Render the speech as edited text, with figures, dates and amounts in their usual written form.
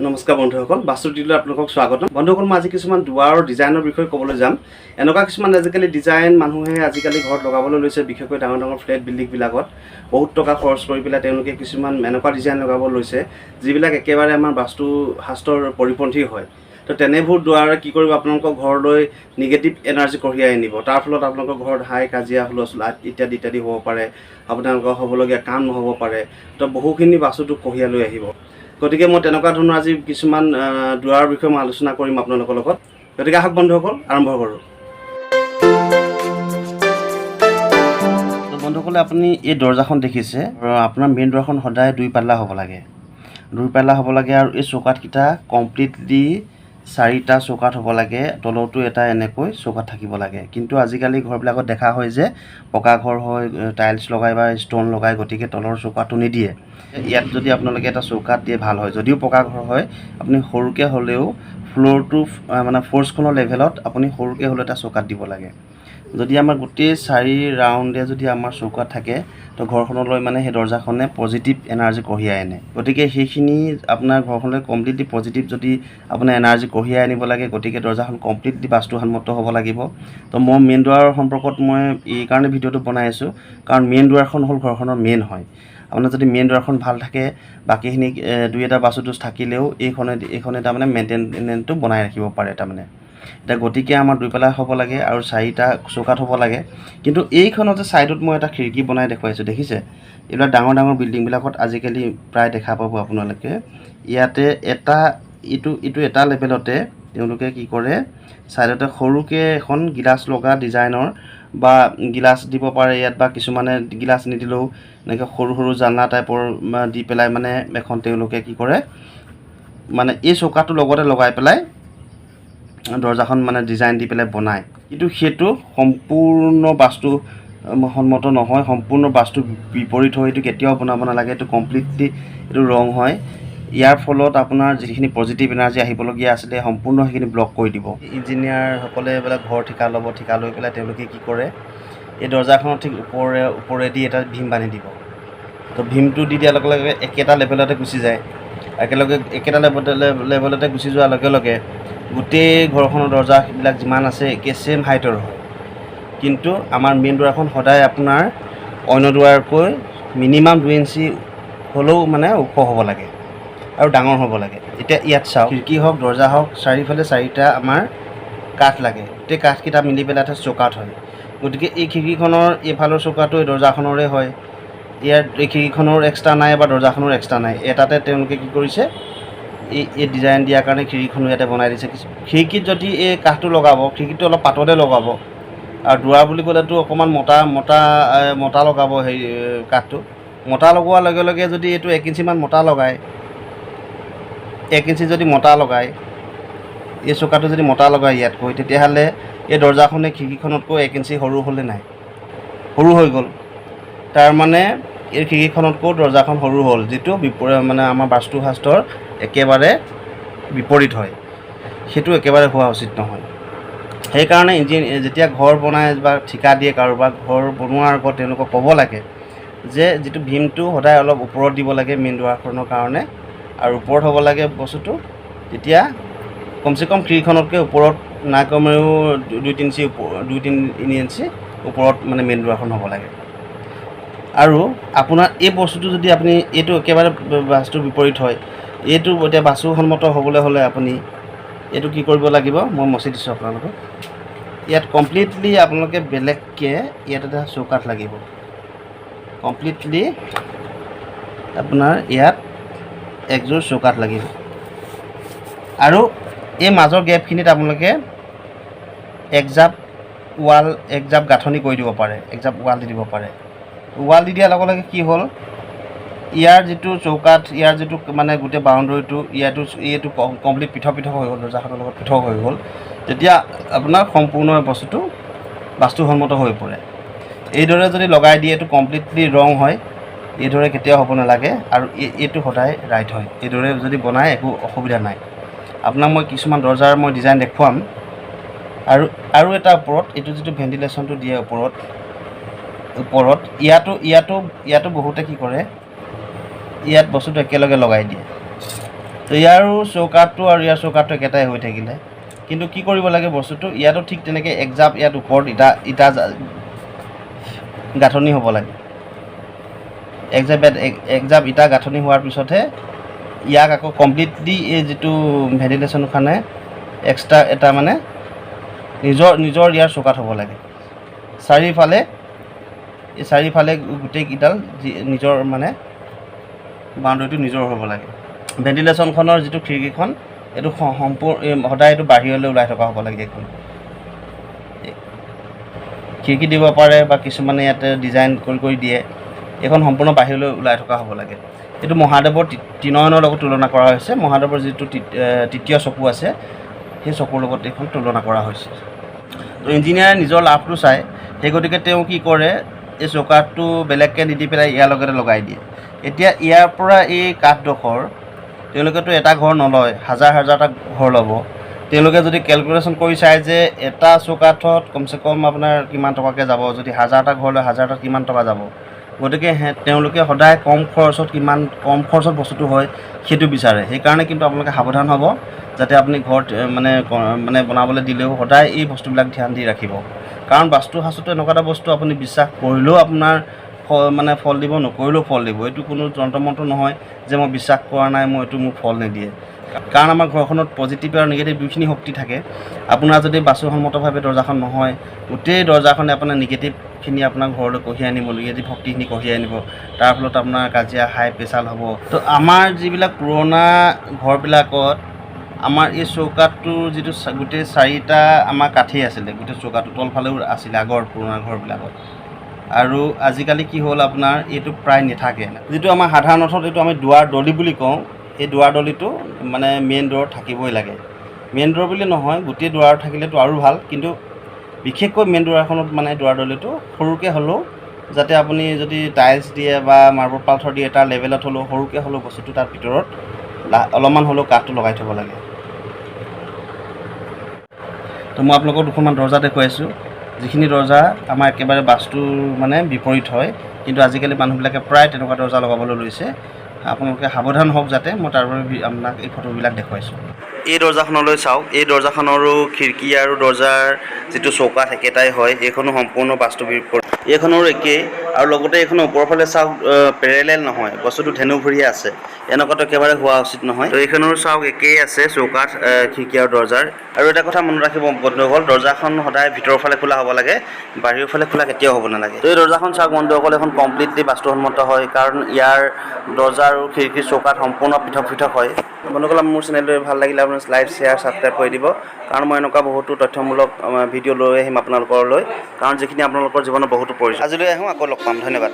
নমস্কাৰ বন্ধুসকল, বাস্তু টিভিলৈ আপোনালোকক স্বাগতম। বন্ধুসকল, মই আজি কিছুমান দুৱাৰৰ ডিজাইনৰ বিষয়ে ক'বলৈ যাম। এনেকুৱা কিছুমান আজিকালি ডিজাইন মানুহে আজিকালি ঘৰত লগাবলৈ লৈছে, বিশেষকৈ ডাঙৰ ডাঙৰ ফ্লেট বিল্ডিংবিলাকত বহুত টকা খৰচ কৰি পেলাই তেওঁলোকে কিছুমান এনেকুৱা ডিজাইন লগাব লৈছে, যিবিলাক একেবাৰে আমাৰ বাস্তু শাস্ত্ৰৰ পৰিপন্থী হয়। তো তেনেবোৰ দুৱাৰে কি কৰিব? আপোনালোকৰ ঘৰলৈ নিগেটিভ এনাৰ্জি কঢ়িয়াই আনিব। তাৰ ফলত আপোনালোকৰ ঘৰত হাই কাজিয়া, হুলস্থুল ইত্যাদি ইত্যাদি হ'ব পাৰে। আপোনালোকৰ হ'বলগীয়া কাম নহ'ব পাৰে। তো বহুখিনি বাস্তুটো কঢ়িয়াই লৈ আহিব। গতিকে মই তেনেকুৱা ধৰণৰ আজি কিছুমান দুৱাৰৰ বিষয়ে মই আলোচনা কৰিম আপোনালোকৰ লগত। গতিকে আহক বন্ধুসকল, আৰম্ভ কৰোঁ। তো বন্ধুসকলে, আপুনি এই দৰ্জাখন দেখিছে আৰু আপোনাৰ মেইন দুৱাৰখন সদায় দুই পাল্লা হ'ব লাগে, দুই পাল্লা হ'ব লাগে। আৰু এই চৌকাঠকেইটা কমপ্লিটলি চাৰিটা চৌকাঠ হ'ব লাগে, তলতো এটা এনেকৈ চৌকাঠ থাকিব লাগে। কিন্তু আজিকালি ঘৰবিলাকত দেখা হয় যে পকা ঘৰ হয়, টাইলছ লগাই বা ষ্ট'ন লগাই, গতিকে তলৰ চৌকাঠটো নিদিয়ে। ইয়াত যদি আপোনালোকে এটা চৌকাঠ দিয়ে, ভাল হয়। যদিও পকা ঘৰ হয়, আপুনি সৰুকৈ হ'লেও ফ্ল'ৰটো মানে ফ'ৰ্চখনৰ লেভেলত আপুনি সৰুকৈ হ'লেও এটা চৌকাঠ দিব লাগে। যদি আমাৰ গোটেই চাৰি ৰাউণ্ডে যদি আমাৰ চৌকাঠ থাকে, তো ঘৰখনলৈ মানে সেই দৰ্জাখনে পজিটিভ এনাৰ্জি কঢ়িয়াই আনে। গতিকে সেইখিনি আপোনাৰ ঘৰখনলৈ কমপ্লিটলি পজিটিভ যদি আপোনাৰ এনাৰ্জি কঢ়িয়াই আনিব লাগে, গতিকে দৰ্জাখন কমপ্লিটলি বাস্তুসন্মত হ'ব লাগিব। তো মই মেইন দুৱাৰৰ সম্পৰ্কত মই এইকাৰণে ভিডিঅ'টো বনাই আছোঁ, কাৰণ মেইন দুৱাৰখন হ'ল ঘৰখনৰ মেইন হয়। আপোনাৰ যদি মেইন দুৱাৰখন ভাল থাকে, বাকীখিনি দুই এটা বাস্তু দোষ থাকিলেও এইখনে তাৰমানে মেইনটেনেঞ্চটো বনাই ৰাখিব পাৰে তাৰমানে। এতিয়া গতিকে আমাৰ দুই পাল্লা হ'ব লাগে আৰু চাৰিটা চৌকাঠ হ'ব লাগে। কিন্তু এইখনতে ছাইডত মই এটা খিৰিকী বনাই দেখুৱাইছোঁ, দেখিছে? এইবিলাক ডাঙৰ ডাঙৰ বিল্ডিংবিলাকত আজিকালি প্ৰায় দেখা পাব আপোনালোকে। ইয়াতে এটা ইটো এটা লেভেলতে তেওঁলোকে কি কৰে, ছাইডতে সৰুকৈ এখন গিলাচ লগা ডিজাইনৰ বা গিলাচ দিব পাৰে ইয়াত, বা কিছুমানে গিলাচ নিদিলেও এনেকৈ সৰু সৰু জানলা টাইপৰ দি পেলাই মানে এখন তেওঁলোকে কি কৰে, মানে এই চৌকাঠটোৰ লগতে লগাই পেলাই দৰ্জাখন মানে ডিজাইন দি পেলাই বনায়। কিন্তু সেইটো সম্পূৰ্ণ বাস্তু সন্মত নহয়, সম্পূৰ্ণ বাস্তু বিপৰীত হয়। এইটো কেতিয়াও বনাব নালাগে। এইটো কমপ্লিটলি এইটো ৰং হয়। ইয়াৰ ফলত আপোনাৰ যিখিনি পজিটিভ এনাৰ্জি আহিবলগীয়া আছিলে, সম্পূৰ্ণ সেইখিনি ব্লক কৰি দিব। ইঞ্জিনিয়াৰসকলে এইবিলাক ঘৰ ঠিকা ল'ব, ঠিকা লৈ পেলাই তেওঁলোকে কি কৰে, এই দৰ্জাখনৰ ঠিক ওপৰেদি এটা ভীম বান্ধি দিব। তো ভীমটো দি দিয়াৰ লগে লগে একেটা লেভেলতে গুচি যায়। একেলগে একেটা লেভেলতে গুচি যোৱাৰ লগে লগে গোটেই ঘৰখনৰ দৰ্জাবিলাক যিমান আছে, একে ছেইম হাইটৰ হয়। কিন্তু আমাৰ মেইন দুৱাৰখন সদায় আপোনাৰ অন্য দুৱাৰকৈ মিনিমাম 2 ইঞ্চি হ'লেও মানে ওখ হ'ব লাগে আৰু ডাঙৰ হ'ব লাগে। এতিয়া ইয়াত চাওক, খিৰিকী হওক, দৰ্জা হওক, চাৰিওফালে চাৰিটা আমাৰ কাঠ লাগে। গোটেই কাঠকেইটা মিলি পেলাই এটা চৌকাঠ হয়। গতিকে এই খিৰিকীখনৰ এইফালৰ চৌকাঠটো এই দৰ্জাখনৰে হয়। ইয়াৰ এই খিৰিকীখনৰ এক্সট্ৰা নাই বা দৰ্জাখনৰ এক্সট্ৰা নাই। এটাতে তেওঁলোকে কি কৰিছে, এই ডিজাইন দিয়াৰ কাৰণে খিৰিকীখনো ইয়াতে বনাই দিছে। খিৰিকীত যদি এই কাঠটো লগাব, খিৰিকীটো অলপ পাততে লগাব। আৰু দুৱাৰ বুলি ক'লেতো অকণমান মোটা লগাব। হেৰি, কাঠটো মোটা লগোৱাৰ লগে লগে যদি এইটো 1 ইঞ্চিমান মোটা লগায়, 1 ইঞ্চি যদি মোটা লগায়, এই চৌকাটো যদি মোটা লগায় ইয়াতকৈ, তেতিয়াহ'লে এই দৰ্জাখনে খিৰিকীখনতকৈ 1 ইঞ্চি সৰু হ'লে নাই, সৰু হৈ গ'ল। তাৰমানে এই খিৰিকীখনতকৈও দৰ্জাখন সৰু হ'ল, যিটো বিপৰীত, মানে আমাৰ বাস্তুশাস্ত্ৰৰ একেবাৰে বিপৰীত হয়। সেইটো একেবাৰে হোৱা উচিত নহয়। সেইকাৰণে যেতিয়া ঘৰ বনায় বা ঠিকা দিয়ে কাৰোবাক, ঘৰ বনোৱাৰ আগত তেওঁলোকক ক'ব লাগে যে যিটো ভীমটো সদায় অলপ ওপৰত দিব লাগে মেইন দুৱাৰখনৰ কাৰণে আৰু ওপৰত হ'ব লাগে বস্তুটো। তেতিয়া কমচে কম খিৰিকীখনতকৈ ওপৰত নাই কমেও 2-3 ইঞ্চি, 2-3 ইঞ্চি ওপৰত মানে মেইন দুৱাৰখন হ'ব লাগে। আৰু আপোনাৰ এই বস্তুটো যদি আপুনি এইটো একেবাৰে বাস্তুৰ বিপৰীত হয় এইটো। এতিয়া বাস্তুসন্মত হ'বলৈ হ'লে আপুনি এইটো কি কৰিব লাগিব, মই মচি দিছোঁ আপোনালোকক। ইয়াত কমপ্লিটলি আপোনালোকে বেলেগকৈ ইয়াত এটা চৌকাঠ লাগিব। কমপ্লিটলি আপোনাৰ ইয়াত একযোৰ চৌকাঠ লাগিব আৰু এই মাজৰ গেপখিনিত আপোনালোকে একজাপ ৱাল, একজাপ গাঁথনি কৰি দিব পাৰে, একজাপ ৱাল দি দিব পাৰে। ৱাল দি দিয়াৰ লগে লগে কি হ'ল, ইয়াৰ যিটো চৌকাঠ, ইয়াৰ যিটো মানে গোটেই বাউণ্ডৰীটো, ইয়াতো এইটো কমপ্লিট পৃথক পৃথক হৈ গ'ল, দৰ্জাখনৰ লগত পৃথক হৈ গ'ল। তেতিয়া আপোনাৰ সম্পূৰ্ণ বস্তুটো বাস্তুসন্মত হৈ পৰে। এইদৰে যদি লগাই দিয়ে, এইটো কমপ্লিটলি ৰং হয়। এইদৰে কেতিয়াও হ'ব নালাগে আৰু এইটো সদায় ৰাইট হয়। এইদৰে যদি বনায়, একো অসুবিধা নাই। আপোনাক মই কিছুমান দৰ্জাৰ মই ডিজাইন দেখুৱাম। আৰু এটা ওপৰত এইটো যিটো ভেণ্টিলেশ্যনটো দিয়ে ওপৰত ইয়াতো বহুতে কি কৰে, ইয়াত বস্তুটো একেলগে লগাই দিয়ে। তো ইয়াৰো চৌকাঠটো আৰু ইয়াৰ চৌকাঠটো একেটাই হৈ থাকিলে। কিন্তু কি কৰিব লাগে বস্তুটো, ইয়াতো ঠিক তেনেকৈ একজাপ ইয়াত ওপৰত ইটা ইটা গাঁথনি হ'ব লাগে। একজাপ ইয়াত একজাপ ইটা গাঁথনি হোৱাৰ পিছতহে ইয়াক আকৌ কমপ্লিটলি এই যিটো ভেণ্টিলেশ্যনখনে এক্সট্ৰা এটা মানে নিজৰ নিজৰ ইয়াৰ চৌকাঠ হ'ব লাগে। চাৰিওফালে, এই চাৰিওফালে গোটেইকেইডাল যি নিজৰ মানে বাউণ্ডেৰীটো নিজৰ হ'ব লাগে। ভেণ্টিলেশ্যনখনৰ যিটো খিৰিকীখন, এইটো সদায় এইটো বাহিৰলৈ ওলাই থকা হ'ব লাগে। এইখন খিৰিকী দিব পাৰে বা কিছুমানে ইয়াতে ডিজাইন কৰি কৰি দিয়ে। এইখন সম্পূৰ্ণ বাহিৰলৈ ওলাই থকা হ'ব লাগে। এইটো মহাদেৱৰ ত্ৰিনয়নৰ লগত তুলনা কৰা হৈছে। মহাদেৱৰ যিটো তৃতীয় চকু আছে, সেই চকুৰ লগত এইখন তুলনা কৰা হৈছে। তো ইঞ্জিনিয়াৰে নিজৰ লাভটো চায়, সেই গতিকে তেওঁ কি কৰে, এই চৌকাঠটো বেলেগকৈ নিদি পেলাই ইয়াৰ লগতে লগাই দিয়ে। এতিয়া ইয়াৰ পৰা এই কাঠডোখৰ তেওঁলোকেতো এটা ঘৰ নলয়, হাজাৰ হাজাৰটা ঘৰ ল'ব। তেওঁলোকে যদি কেলকুলেশ্যন কৰি চায় যে এটা চৌকাঠত কমচে কম আপোনাৰ কিমান টকাকৈ যাব, যদি হাজাৰটা ঘৰ লয়, হাজাৰটাত কিমান টকা যাব, গতিকে তেওঁলোকে সদায় কম খৰচত, কিমান কম খৰচত বস্তুটো হয় সেইটো বিচাৰে। সেইকাৰণে কিন্তু আপোনালোকে সাৱধান হ'ব, যাতে আপুনি ঘৰত মানে বনাবলৈ দিলেও সদায় এই বস্তুবিলাক ধ্যান দি ৰাখিব। কাৰণ বাস্তু শাস্ত্ৰটো এনেকুৱা এটা বস্তু, আপুনি বিশ্বাস কৰিলেও আপোনাৰ মানে ফল দিব, নকৰিলেও ফল দিব। এইটো কোনো যন্ত্ৰ মন্ত্ৰ নহয় যে মই বিশ্বাস কৰা নাই, মই এইটো মোক ফল নিদিয়ে। কাৰণ আমাৰ ঘৰখনত পজিটিভ আৰু নিগেটিভ দুইখিনি শক্তি থাকে। আপোনাৰ যদি বাস্তুসন্মতভাৱে দৰ্জাখন নহয়, গোটেই দৰ্জাখনে আপোনাৰ নিগেটিভখিনি আপোনাৰ ঘৰলৈ কঢ়িয়াই আনিব, নিগেটিভ শক্তিখিনি কঢ়িয়াই আনিব। তাৰ ফলত আপোনাৰ কাজিয়া, হাই প্ৰেছাৰ হ'ব। তো আমাৰ যিবিলাক পুৰণা ঘৰবিলাকত আমাৰ এই চৌকাঠটোৰ যিটো গোটেই চাৰিটা আমাৰ কাঠেই আছিলে, গোটেই চৌকাঠটো তলফালেও আছিলে আগৰ পুৰণা ঘৰবিলাকত। আৰু আজিকালি কি হ'ল আপোনাৰ, এইটো প্ৰায় নাথাকে। যিটো আমাৰ সাধাৰণ অৰ্থত এইটো আমি দুৱাৰ দলি বুলি কওঁ, এই দুৱাৰ দলিটো মানে মেইন ডোৰত থাকিবই লাগে। মেইন ডোৰ বুলি নহয়, গোটেই দুৱাৰ থাকিলেতো আৰু ভাল, কিন্তু বিশেষকৈ মেইন দুৱাৰখনত মানে দুৱাৰ দলিটো সৰুকৈ হ'লেও, যাতে আপুনি যদি টাইলছ দিয়ে বা মাৰ্বল পাথৰ দিয়ে, তাৰ লেভেলত হ'লেও, সৰুকৈ হ'লেও বস্তুটো তাৰ ভিতৰত অলপমান হ'লেও কাঠটো লগাই থ'ব লাগে। তো মই আপোনালোকক দুখনমান দৰ্জা দেখুৱাইছোঁ, যিখিনি দৰ্জা আমাৰ একেবাৰে বাস্তুৰ মানে বিপৰীত হয়, কিন্তু আজিকালি মানুহবিলাকে প্ৰায় তেনেকুৱা দৰ্জা লগাবলৈ লৈছে। আপোনালোকে সাৱধান হওক যাতে, মই তাৰ বাবে আপোনাক এই ফটোবিলাক দেখুৱাইছোঁ। এই দৰ্জাখনলৈ চাওক, এই দৰ্জাখনৰো খিৰিকী আৰু দৰ্জাৰ যিটো চৌকাঠ একেটাই হয়। এইখনো সম্পূৰ্ণ বাস্তু বিপৰীত, এইখনৰো একেই। আৰু লগতে এইখনৰ ওপৰৰ ফালে চাওক, পেৰেলেল নহয়, বস্তুটো ধেনুভূৰীয়া আছে। এনেকুৱাটো একেবাৰে হোৱা উচিত নহয়। তো এইখনৰো চাওক, একেই আছে চৌকাঠ, খিৰিকী আৰু দৰ্জাৰ। আৰু এটা কথা মনত ৰাখিব বন্ধুসকল, দৰ্জাখন সদায় ভিতৰৰ ফালে খোলা হ'ব লাগে, বাহিৰৰ ফালে খোলা কেতিয়াও হ'ব নালাগে। তো এই দৰ্জাখন চাওক বন্ধুসকল, এখন কমপ্লিটলি বাস্তুসন্মত হয়, কাৰণ ইয়াৰ দৰ্জা আৰু খিৰিকীৰ চৌকাঠ সম্পূৰ্ণ পৃথক পৃথক হয়। বন্ধুসকল, মোৰ চেনেলটো ভাল লাগিলে আপুনি লাইক, শ্বেয়াৰ, ছাবস্ক্ৰাইব কৰি দিব, কাৰণ মই এনেকুৱা বহুতো তথ্যমূলক ভিডিঅ' লৈ আহিম আপোনালোকলৈ, কাৰণ যিখিনি আপোনালোকৰ জীৱনত বহুতো প্ৰয়োজন। আজিলৈ আহোঁ, আকৌ লগ পাম। ধন্যবাদ।